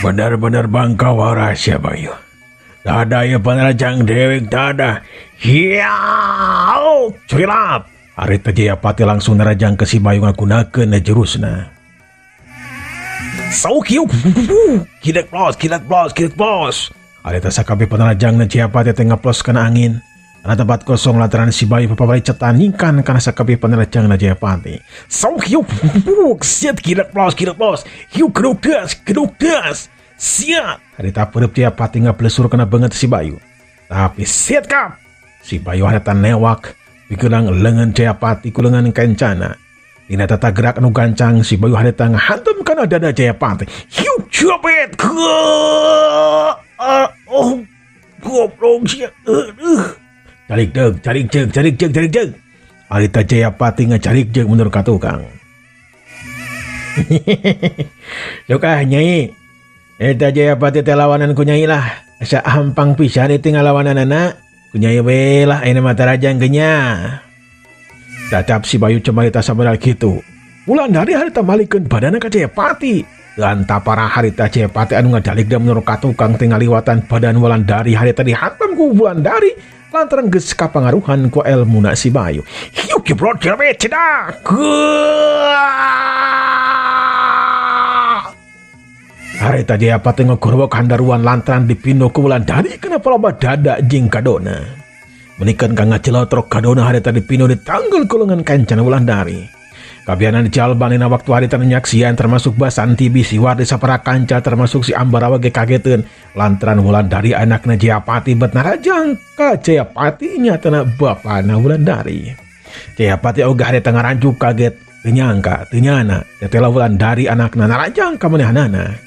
Bener-bener bangka waras ya Bayu. Dada ya panarajang dewek dada. Hiau, curilap. Harita Jayapati langsung narajang ke si Bayu ngagunakeun jurusna. Saukiu, kidak plos, kidak plos, kidak plos. Harita sakabeh panarajang na Jayapati teh ngeplos kana angin. Kana tempat kosong lantaran si Bayu papabari cetan nyingkan kana sakabeh panarajang na Jayapati. Saukiu, siat kidak plos, kidak plos. Hiu keduk das, keduk das. Siap. Harita peureub Jayapati ngablesur kana beungeut si Bayu. Tapi siat kap. Si Bayu harita newak pigelang lengan Jayapati ku lengan kencana. Dina tata gerak anu gancang si Bayu harita ngahantam kana dada Jayapati. Hiu copet. Oh, goblok sia. Calik deug, calik jeug, calik jeug, calik jeug. Harita Jayapati ngacalik jeug mundur ka tukang. Sok ah Nyai. Eta Jayapati teh lawanan ku Nyai lah. Asa hampang pisan itu ngalawananana. Ku Nyai we lah ayeuna mah tarajang genya. Cacap si Bayu cumarita samodal kitu. Wulandari harita malikeun badana ka Jayapati. Lanta para harita Jayapati anu ngadalik da menurut ka tukang teh ngaliwatan badan Wulandari harita dihantam ku Wulandari lantaran geus kapangaruhan ku elmuna si Bayu. Hiu kibrot jermet cedak. Harita Jayapati ngegorowok handaruan lantaran dipindo ku Wulandari kana paloba dada jeung kadona. Menikeun ka ngajelotrok kadona harita dipindo ditanggul ku lengan kancana Wulandari. Kabianan jalma dina waktu harita nyaksian termasuk Basanti Bisiwar di sapara kanca termasuk si Ambarawa ge kageteun lantaran Wulandari anakna Jayapati bet narajang ka Jayapati nyatana bapana Wulandari. Jayapati oge harita ngaranjuk kaget teu nyangka teu nyana tetela Wulandari anakna narajang ka manehanana.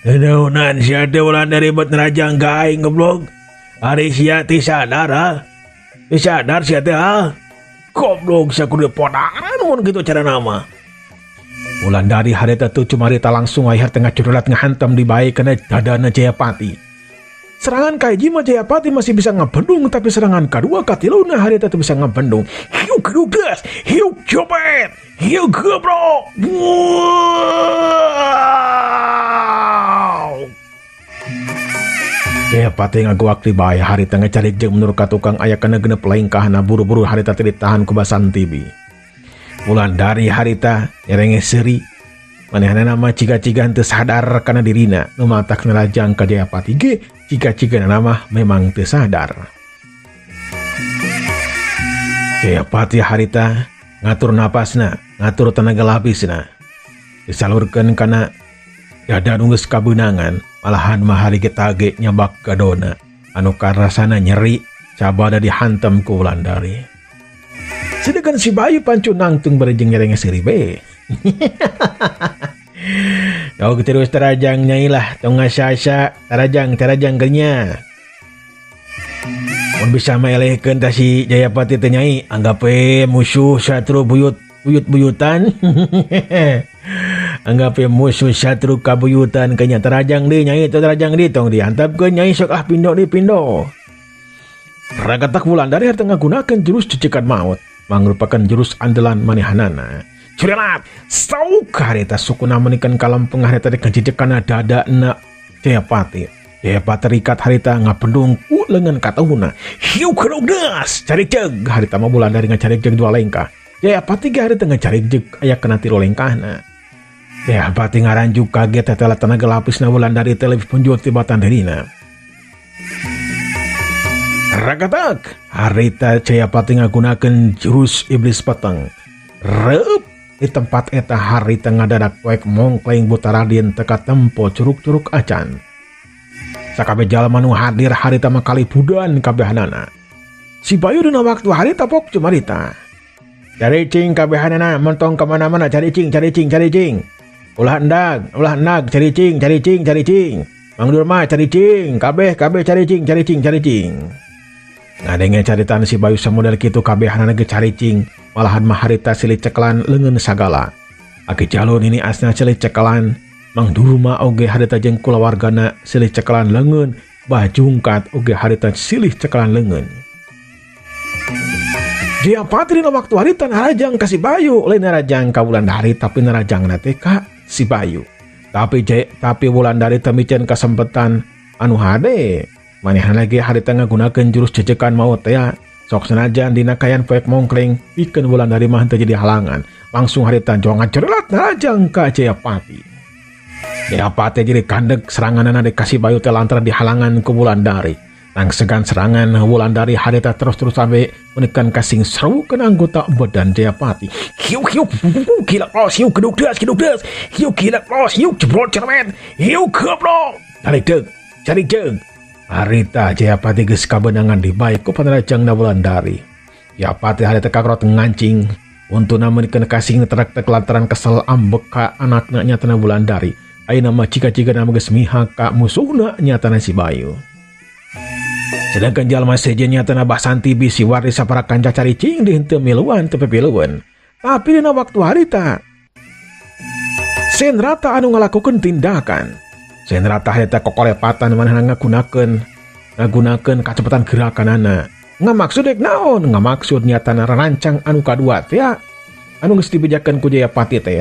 Naonan sia teh Wulandari bet narajang ka aing goblok. Ari sia teh sadar ha? Teu sadar sia teh ha? Goblok sia kudu podaran mun kitu cara nama. Wulandari harita teu cumarita langsung aya tengah curulat ngahantam di bae kana dadana Jayapati. Serangan kahiji mah Jayapati masih bisa ngabendung tapi serangan kadua katiluna harita teu bisa ngabendung. Hiu gedugas, hiu copet, hiu gebrok. Wow. Jayapati ngaguak di bae harita ngecari jeung menurut ka tukang aya kana genep lengkahna buru-buru harita teh ditahan ku Basanti bi. Wulandari harita nyerenge seuri. Manehanana mah ciga-ciga henteu sadar kana dirina nu matak narajang ka Jayapati ge ciga-cigana mah memang teu sadar. Jayapati harita ngatur napasna, ngatur tenaga lapisna. Disalurkeun kana dada nu geus kabeunangan, malahan mah hari ge tage nyabak gadona anu karasana nyeri sabada dihantem ku Wulandari. Sedengkeun si Bayu pancu nangtung bari jeung nyerenge seuri be. Jauh terus tarajang Nyai lah tong ngasasa tarajang tarajang genya. Mun bisa mah elehkeun tah si Jayapati teh Nyai, anggap we musuh satru buyut buyut-buyutan. Anggap we musuh satru kabuyutan kenya tarajang deui Nyai teh tarajang deui tong diantapkeun Nyai sok ah pindo deui pindo. Ragatak Wulandari harta ngagunakeun jurus cecekan maut, mangrupakeun jurus andalan manehanana. Curelat, sauk harita sukuna menikan kalempeng harita dikejejekana dada na Jayapati. Jayapati terikat harita ngabendung ku lengan katuhuna. Hiu kerugdas, cari ceg harita mah Wulandari ngacari ceg dua lengkah. Jayapati ge harita ngacari ceg aya kena tilu lengkahna. Jayapati ngaranjuk kaget tetela tenaga lapisna Wulandari teh lebih punjul tibatan dirina. Ragatak harita Jayapati ngagunakeun jurus iblis peteng. Reup di tempat eta harita ngadadak poek mongkleng buta radin teka tempo curug-curug acan. Sakabeh jalma nu hadir harita mah kalipudan kabehanana. Si Bayu dina waktu harita pok cumarita. Cari cing kabehanana mentong kemana-mana cari cing cari cing cari cing. Ulah endag, ulah endag cari cing cari cing cari cing. Mang Durma cari cing, kabeh kabeh cari cing cari cing cari cing. Ngadenge caritaan si Bayu samodel kitu kabehanana ge cari cing, malahan mah harita silih cekelan leungeun sagala. Aki jalun ini asna silih cekelan, Mang Durma oge harita jeung kulawargana silih cekelan leungeun, Bah Jungkat oge harita silih cekelan leungeun. Jayapati dina waktu harita narajang ka si Bayu, lain narajang ka Wulandari tapi narajangna teh ka si Bayu. Tapi Wulandari teu miceun kasempetan anu hade. Manehna lagi harita ngagunakeun jurus jejekan maut teh. Sok senajan dina kayan poek mongkleng pikeun Wulandari mah teu jadi halangan. Langsung harita jong ngacerelat narajang ka Jayapati. Jayapati jadi kandeg seranganana dikasih Bayu teh lantaran dihalangan ku Wulandari. Langsegan serangan Wulandari harita terus-terusan we menekan kasing seru kana anggota badan Jayapati. Hiu hiu gila los hiu geduk des geduk des. Hiu gila los hiu jebrot cermet. Hiu geblok. Tarik deug, cari deug. Harita Jayapati geus kabeunangan dibaik ku panarajangna Wulandari. Jayapati harita kakrot ngancing untuna meunikeun kasing terak-tek lantaran kesel ambek ka anakna nyatana Wulandari. Ayeuna mah cika-cika na geus mihak ka musuhna nyatana si Bayu. Sedangkan jalma sejen nyatana Basanti bisi wardi sapara kanca caricing di henteu miluan teu pipilueun. Tapi dina waktu harita Senrata anu ngalakukeun tindakan. Senrata harita kokolepatan manehna ngagunakeun kacepetan gerakanana. Ngamaksud dek naon? Ngamaksud nyatana rancang anu kadua teh anu geus dibejakeun ku Jayapati teh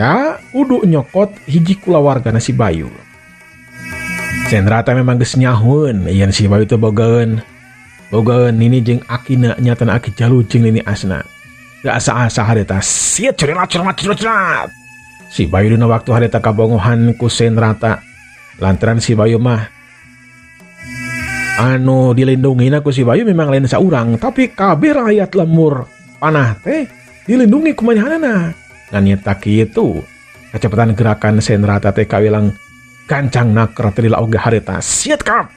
kudu nyokot hiji kulawargana si Bayu. Senrata memang geus nyahueun yen si Bayu teh bogaeun nini jeung akina nyatana aki Jalu jeung nini Asna. Teu asa-asa harita siet cerelat cerelat cerelat. Si Bayu dina waktu harita kabongohan ku Senrata. Lantaran si Bayu mah anu dilindungina ku si Bayu memang lain saurang, tapi kabeh rakyat lemur panah teh dilindungi ku manehanana. Ngan nyata kitu kecepatan gerakan Senrata teh kawilang gancang naker teh lila oge harita siet kap.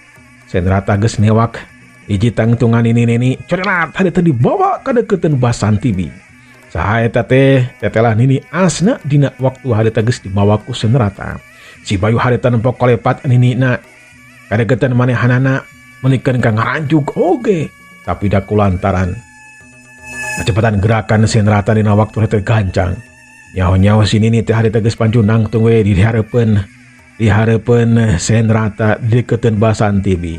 Senrata geus newak hiji tangtungan ini nini cerelat harita dibawa ka deukeuteun Basanti bi. Saha eta teh tetelah nini Asna dina waktu harita geus dibawa ku Senrata. Si Bayu harita nempok kolepat ninina kadegetan manehanana menikeun ka ngaranjug oge, tapi da kulantaran kecepatan gerakan Senrata dina waktu harita gancang. Nyaho-nyaho si nini teh harita geus pancunang tung we di hareupeun Senrata deketeun Basanti bi.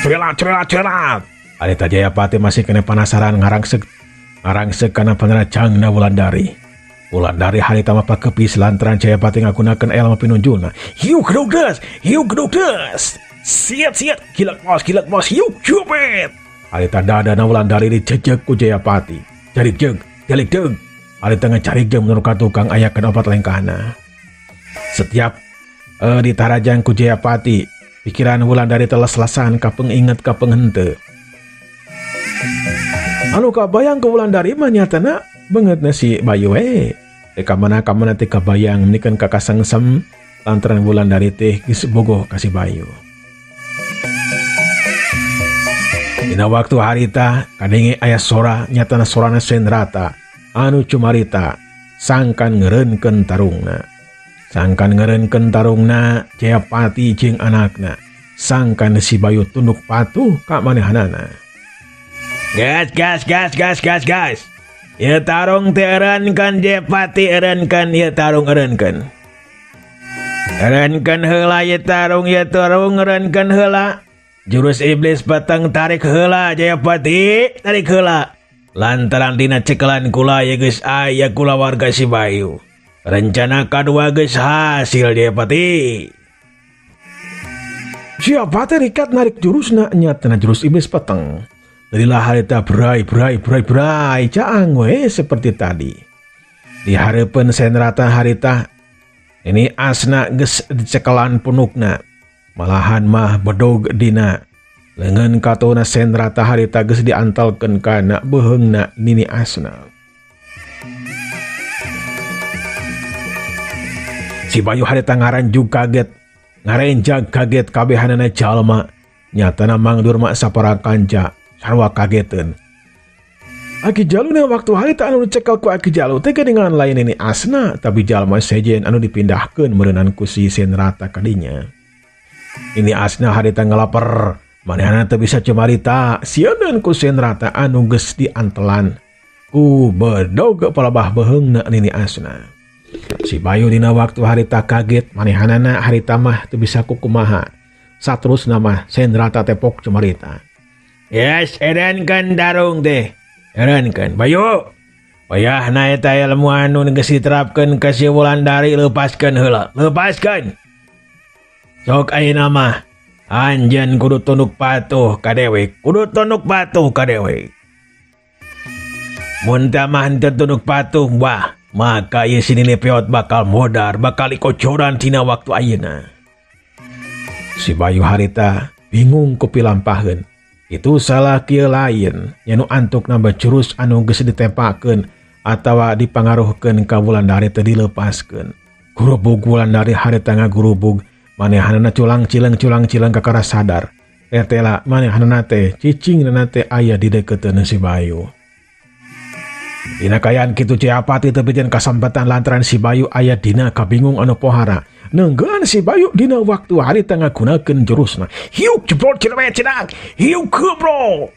Cerelat, cerelat, cerelat. Harita Jayapati masih kena penasaran ngarangsek kana panarajangna Wulandari. Wulandari harita mah pakepis lantaran Jayapati ngagunakeun ilmu pinunjulna. Hiu gedug des, hiu gedug des. Siat siat, gilak mos, hiu cupet. Harita dadana Wulandari dijejeg ku Jayapati. Jarik jeung, jalik jeung. Harita ngacarik jeung menurut ka tukang aya kana opat lengkahna. Setiap ditarajang ku Jayapati, pikiran Wulandari teles-lesan kapenginget kapenghenteu. Anu kabayang ke Wulandari mah nyatana beungeutna si Bayu we. Teh kamana-kamana teh kabayang menikeun ka kasengsem lantaran Wulandari teh geus bogoh ka si Bayu. Dina waktu harita kadenge aya sora nyatana sorana Senrata anu cumarita sangkan ngeureunkeun tarungna. Sangkan ngeureunkeun tarungna Jayapati jeung anakna. Sangkan si Bayu tunduk patuh ka manehanana. Gas gas gas gas gas gas. Ieu tarung teh eureunkeun Jayapati eureunkeun ieu tarung eureunkeun. Eureunkeun heula ieu tarung eureunkeun heula. Jurus iblis peteng tarik heula Jayapati tarik heula. Lantaran dina cekelan kula ieu geus aya kulawarga si Bayu. Rencana kadua geus hasil Jayapati. Siapa rikat narik jurusna nyatana jurus iblis peteng. Darilah harita brai brai brai brai caang we seperti tadi. Di hareupeun Senrata harita ini Asna geus dicekelan punukna. Malahan mah bedog dina leungeun katona Senrata harita geus diantalkeun kana beuheungna nini Asna. Si Bayu harita ngaranjug kaget, ngarenjag kaget kabehanana jalma. Nyatana Mang Durma sapara kanca sarua kageteun. Aki Jalu na waktu harita anu dicekel ku Aki Jalu teh geuningan lain ini Asna, tapi jalma sejen anu dipindahkeun meureunan ku si Senrata kadinya. Ini Asna harita ngalaper, manehna teu bisa cumarita, sieun ku Senrata anu geus diantelan ku bedog palabah beuheungna nini Asna. Si Bayu dina waktu harita kaget manehanana harita mah teu bisa kukumaha. Saterusna mah Sendrata tepok cumarita. Yes, edankeun darung teh. Edankeun Bayu. Wayahna eta ilmu anu geus diterapkeun ka si Wulandari lepaskeun heula. Lepaskeun. Sok ayeuna mah anjeun kudu tunduk patuh ka dewek, kudu tunduk patuh ka dewek. Mun teh mah henteu tunduk patuh, wah, maka ieu si Nini Peot bakal modar, bakal ikocoran tina waktu ayeuna. Si Bayu harita bingung ku pilampaheun. Itu salah kieu lain, nya nu antuk nambah jurus anu geus ditepakeun atawa dipangaruhkeun ka Wulandari teh dilepaskeun. Gurubug Wulandari harita ngagurubug, manehanana culang cileng culang cileng kakara sadar. Tetela manehanana teh cicingna teh aya di deukeuteun si Bayu. Dina kayaan kitu Jayapati teu pikeun kasempatan lantaran si Bayu aya dina kabingung anu pohara. Nenggelan si Bayu dina waktu harita ngagunakeun jurusna. Hiuk jebrot cilemet cedak, hiuk kebro.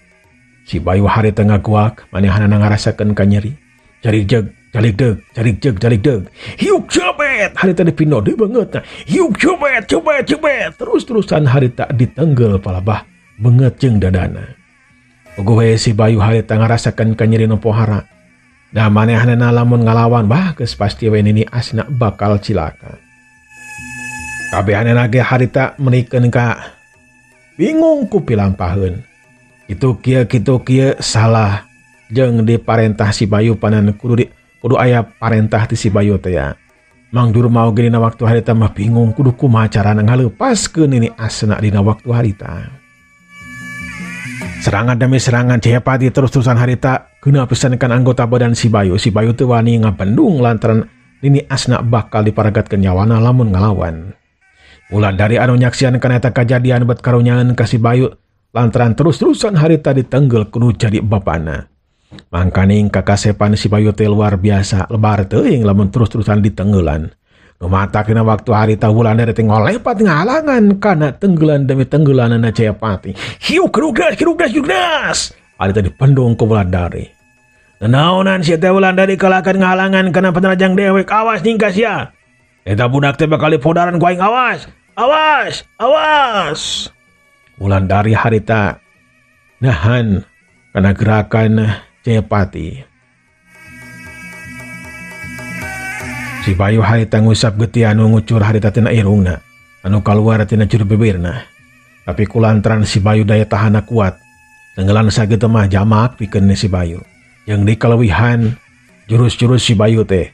Si Bayu harita ngaguak, manehanana ngarasakeun kanyeri. Jarik jeg, jalik deg, jarik jeg, jalik deg. Hiuk jebet, harita dipino deui beungeutna. Hiuk jebet, jebet, jebet. Terus-terusan harita ditenggel palabah beungeut jeung dadana. Ogoh we si Bayu harita ngarasakeun kanyeri nu pohara. Da manehanana lamun ngalawan bah geus pasti we Nini Asna bakal cilaka. Kabehanana ge harita meunikeun ka bingung ku pilampaheun. Kitu kieu salah jeung diparentah si Bayu panan kudu aya parentah ti si Bayu teh ya. Mang Durma oge dina waktu harita mah bingung kudu kumaha carana ngalepaskeun Nini Asna dina waktu harita. Serangan demi serangan Jayapati terus-terusan harita guna pisankan anggota badan si Bayu. Si Bayu teu wani ngabendung lantaran Nini Asna bakal diparagatkeun nyawana lamun ngalawan. Wulandari anu nyaksian kana eta kajadian bet karunyaeun ka si Bayu lantaran terus-terusan harita ditenggel kudu jadi bapana. Mangkaning kakasepan si Bayu teh luar biasa lebar teuing lamun terus-terusan ditenggelan. Nu matak dina waktu harita Wulandari teh ngolepat ngahalangan kana tenggelan demi tenggelanana Jayapati. Hiu kerugdas kerugdas kerugdas. Harita dipendung ku Wulandari. Nanaonan sia teh Wulandari kalakan ngahalangan kana panerajang dewek, awas ningkas sia. Eta budak teh bakal dipodaran ku aing, awas. Awas, awas. Wulandari harita nahan kana gerakan Jayapati. Si Bayu harita ngusap getih anu ngucur harita tina irungna, anu kaluar tina juru bibirna. Tapi kulantaran si Bayu daya tahanna kuat, tenggelan sakitu mah jamak pikeun si Bayu. Jeung dikalewihan jurus-jurus si Bayu teh,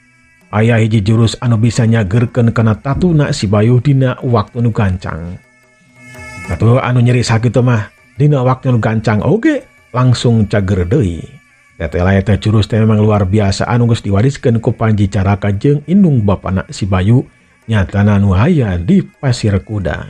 aya hiji jurus anu bisa nyagerkeun kana tatuna si Bayu dina waktu nu gancang. Tatu anu nyeri sakitu mah dina waktu nu gancang oge langsung cager deui. Tetela eta jurus teh memang luar biasa anu geus diwariskeun ku Panji Caraka jeung indung bapana si Bayu nyatana nu aya di Pasir Kuda.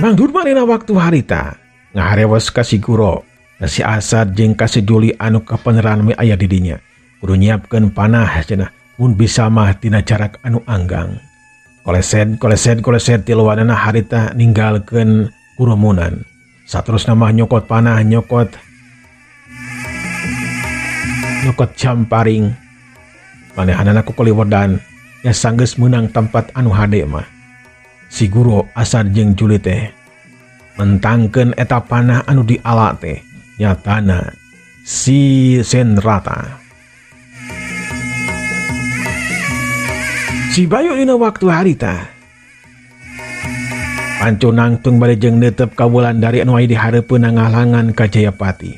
Mang Durma dina waktu harita ngaharewos ka si Guro, si Asad jeung ka si Juli anu kapeneran we aya di dinya. Kudu nyiapkeun panah cenah mun bisa mah tina jarak anu anggang. Koleset koleset koleset tiluanana harita ninggalkeun kurumunan. Saterusna mah nyokot panah, nyokot jamparing. Manehanana kukoliwedan nya sanggeus meunang tempat anu hade mah. Si Guru Asad jeung Juli teh mentangkeun eta panah anu diala teh nyatana si Senrata. Si Bayu dina waktu harita pancu nangtung bari jeung neuteup ka Wulandari anu aya di hareupeun ngahalangan ka Jayapati.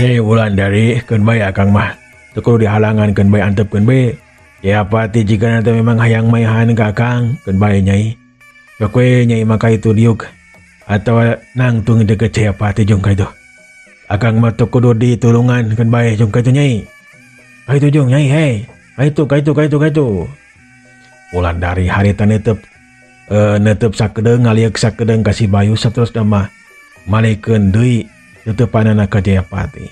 Ye Wulandari keun bae akang mah teu kudu dihalangan keun bae antepkeun bae. Jayapati jigana teh memang hayang maehan ka akang keun bae nyai. Sok we nyai maka itu diuk atawa nangtung deket Jayapati jung ka itu. Akang mah teu kudu ditulungan keun bae jung ka itu nyai. Ka itu jung nyai hei. Ka itu ka itu ka itu ka itu. Wulandari harita netep sakedeung ngalieuk sakedeung ka si Bayu saterusna mah malekeun deui teuteupanana ka Jayapati.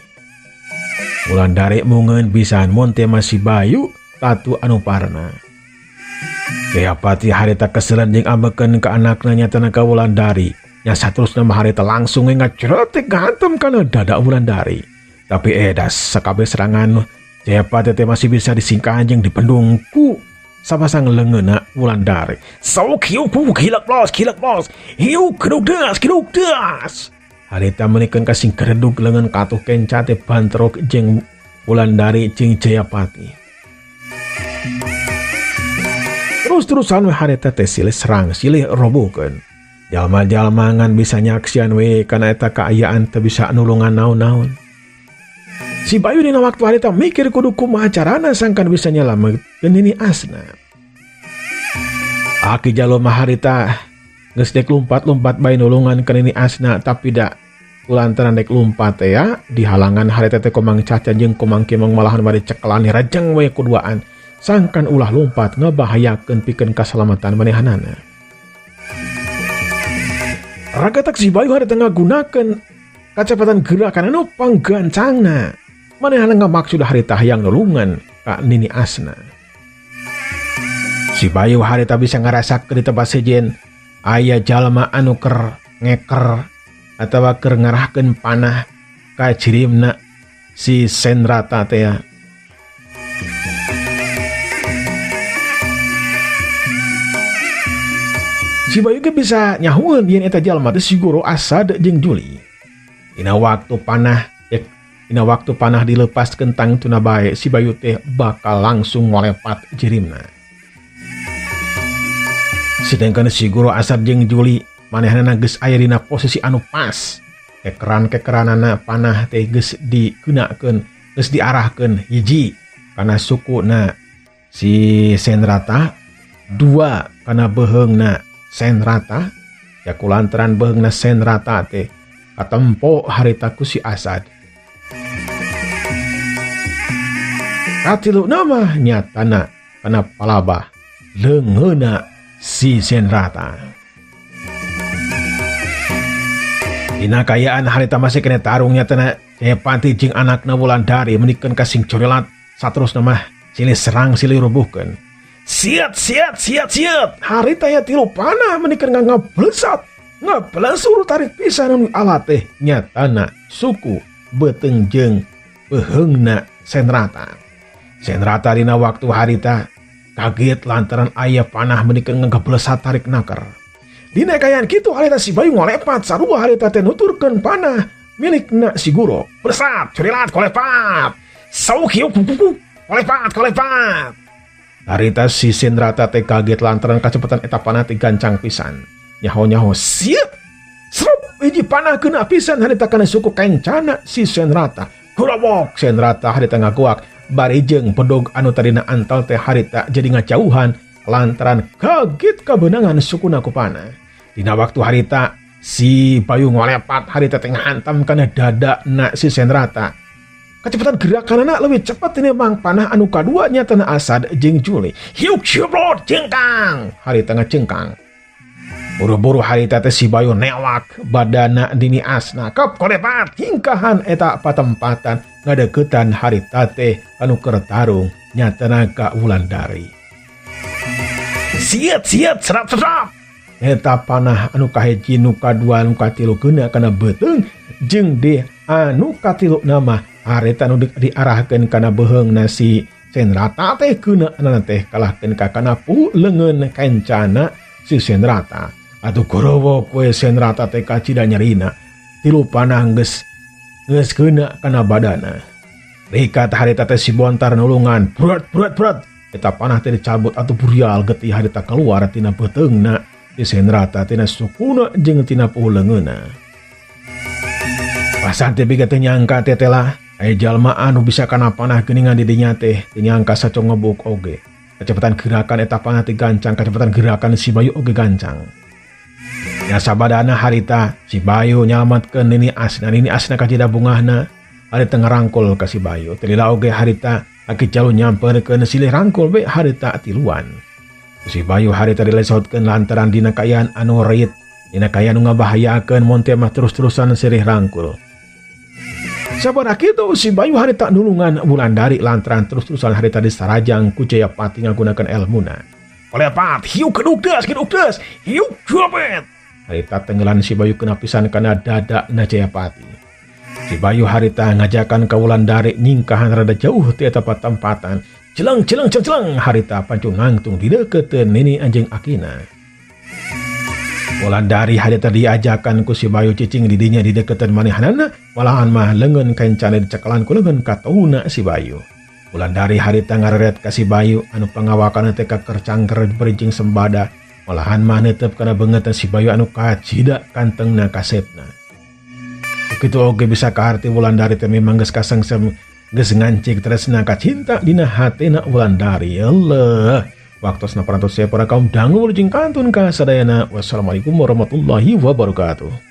Wulandari mungeun pisan mun teh mah si Bayu tatu anu parna. Jayapati harita keselen jeung ambekeun ka anakna nyatana ka Wulandari. Nya saterusna mah harita langsung we ngacretik ngahantem kana dada Wulandari. Tapi edas sakabeh serangan Jayapati teh masih bisa disingkah jeung dipendung ku sapasang leungeunna Wulandari. Sok hiu ku kilak blos kilak blos hiu keduk das keduk das. Harita meunikeun kasing keredug leungeun katuh kenca teh bantrok jeung Wulandari jeung Jayapati. Terus-terusan we harita teh silih serang silih robohkeun. Jalma-jalma ngan bisa nyaksian we kana eta kaayaan teu bisa nulungan naon-naon. Si Bayu dina waktu harita mikir kudu kumaha carana sangkan bisa nyelametkeun Nini Asna. Aki Jalu mah harita geus dek lumpat-lumpat bae nulungan ka Nini Asna tapi da kulantaran dek lumpat teh ya dihalangan harita teh Komang Caca jeung Komang Kimong malahan bari cekelan rajeng we kuduaan sangkan ulah lumpat ngebahayakeun pikeun kasalamatan manehanana. Ragatak si Bayu harita ngagunakeun kacepatan gerakan anu panggancangna. Manehna ngamaksud harita hayang nulungan ka Nini Asna. Si Bayu harita bisa ngarasakeun di tempat sejen aya jalma anu keur ngeker atawa keur ngarahkeun panah ka jirimna si Senrata teh. Si Bayu ge bisa nyahueun yen eta jalma teh si Guru Asad jeung Juli. Dina waktu panah dina waktu panah dilepas kentang tuna bae si Bayu teh bakal langsung ngolepat jirimna. Sedangkan si Guru Asad jeung Juli manehna geus aya dina posisi anu pas. Kekeran-kekeranana panah teh geus digunakeun, geus diarahkeun hiji kana sukuna si Senrata, dua kana beheungna Senrata. Ya kulantaran beheungna Senrata teh katempo harita ku si Asad. Katilu nama nyatana kana palabah leungeuna si Senrata. Dina kayaan harita masih kena tarung nyatana Jayapati jeung anakna Wulandari menikeun kasing corelat saterusna mah silih serang silih rubuhkeun. Siat siat siat siat harita ya tilu panah menikeun ngablesat ngablesur tarik pisan anu alat teh nyatana suku beuteung jeung beheungna Senrata. Senrata dina waktu harita kaget lantaran aya panah menikeun ngablesat tarik naker. Dina kayaan kitu harita si Bayu ngolepat sarua harita teh nuturkeun panah milikna si Guru. Blesat curilat kolepat. Sauk hiu kuku kolepat kolepat. Harita si Senrata teh kaget lantaran kacepetan eta panah teh gancang pisan. Nyaho-nyaho siap serup hiji panah kena pisan harita kana suku kencana si Senrata. Gurowok Senrata harita ngaguak bari jeung pedog anu tadina antal teh harita jadi ngajauhan lantaran kaget kabeunangan sukuna ku panah. Dina waktu harita si Bayu ngolepat harita teh ngahantam kana dada na si Senrata. Kecepatan gerakanana lebih cepat tinimbang panah anu kadua nyatana Asad jeung Juli. Hiuk ciblot jengkang harita ngacengkang. Buru-buru harita teh si Bayu newak badana Nini Asna kep kolepat hingkahan eta patempatan ngadeukeutan harita teh anu keur tarung nyatana ka Wulandari. Siat siat serap serap eta panah anu kahiji nu kadua nu katilu keuna kana beuteung jeung deh anu katilu nama harita anu diarahkeun kana beheungna si Senrata teh keuna anana teh kalahkeun ka kana pu leungeun kencana si Senrata. Atuh gorowo kowe Senrata teh kacida nyerina tilu panah geus geus keuna kana badana. Rikat harita teh si Bontar nulungan berat berat berat eta panah teh dicabut atuh burial getih harita keluar tina beuteungna si Senrata tina sukuna jeung tina puleungeuna. Pasan teh biga teu nyangka teh lah aya jalma anu bisa kana panah geuningan di dinya teh teu nyangka saco ngebuk oge. Kecepatan gerakan eta panah teh gancang, kecepatan gerakan si Bayu oge gancang. Ya sabadana harita si Bayu nyalametkeun Nini Asna, Nini Asna kacida bungahna harita ngarangkul ka si Bayu. Teu lila oge harita aki jalu nyamperkeun silih rangkul we harita tiluan. Si Bayu harita dilesotkeun lantaran dina kaayaan anu reit, dina kaayaan nu ngabahayakeun mun teh mah terus-terusan silih rangkul. Sabada kitu si Bayu harita nulungan Wulandari lantaran terus-terusan harita disarajang ku Jayapati ngagunakeun elmuna. Kolepat hiu keduk deus keduk deus hiu jobet. Harita tenggelan si Bayu kena pisan kana dada na Jayapati. Si Bayu harita ngajakan ka Wulandari nyingkahan rada jauh ti eta patempatan. Jeleng jeleng jeleng jeleng harita pancung nangtung di deukeuteuan nini anjing akina. Wulandari harita diajakan ku si Bayu cicing di dinya di deukeuteuan manehanana, malahan mah leungeun kancana dicekalan ku leungeun katuna si Bayu. Wulandari harita ngareret ka si Bayu anu pangawakan teh kakercangker berincing sembada, malahan mah netep kana beungeutna si Bayu anu kacida kantengna kasepna. Kitu oge bisa kaharti Wulandari teh memang geus kasengsem geus ngancik tresna kacinta dina hatena Wulandari. Allah, waktosna parantos saya para kaum dangu jeung kantun ka sadayana. Wassalamualaikum warahmatullahi wabarakatuh.